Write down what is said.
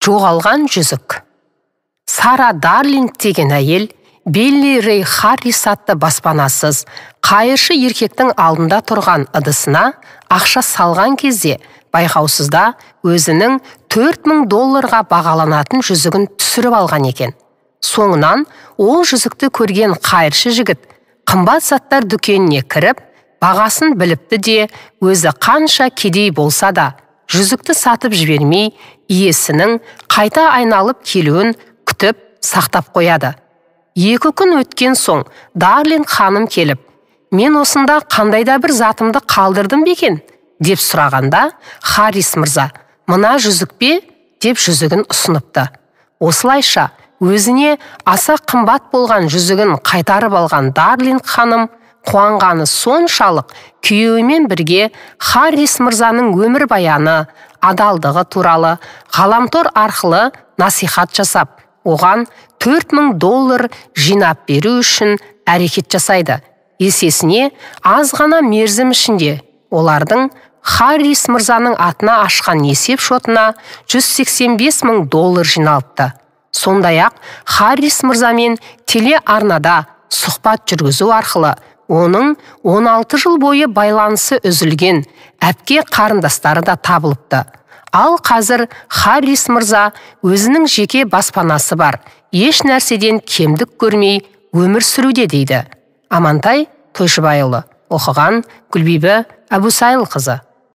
Жоғалған жүзік. Сара Дарлинг деген әйел Билли Рэй Харрис атты баспанасыз қайыршы еркектің алдында тұрған ыдысына ақша салған кезде байқаусызда өзінің 4000 долларға бағаланатын жүзігін түсіріп алған екен. Соңынан ол жүзікті көрген қайыршы жігіт қымбат заттар дүкеніне кіріп, бағасын біліпті де, өзі қанша кедей болса да, жүзікті сатып жібермей, иесінің қайта айналып келуін күтіп сақтап қояды. 2 күн өткен соң Дарлинг ханым келіп, «Мен осында қандай да бір затымды қалдырдым ба екен?» деп сұрағанда, Харрис мырза, «Мына жүзік пе?» деп жүзігін ұсыныпты. Осылайша, өзіне аса қымбат болған жүзігін қайтарып алған Дарлинг ханым қуанғаны соншалық күйеуімен бірге Харрис мырзаның өмірбаяны, адалдығы туралы ғаламтор арқылы насихат жасап, оған 4000 доллар жинап беру үшін әрекет жасайды. Есесіне аз ғана мерзім ішінде олардың Харрис мырзаның атына ашқан есеп шотына 185 мың доллар жиналыпты. Сондай-ақ Харрис мырзамен телеарнада сұхбат жүргізу арқылы оның 16 жыл бойы байланысы үзілген әпке қарындастары да табылыпты. Ал қазір Харрис мырза өзінің жеке баспанасы бар, еш нәрседен кемдік көрмей өмір сүруде дейді. Амантай Тойшыбайұлы, оқыған Гүлбибі Әбусайылқызы.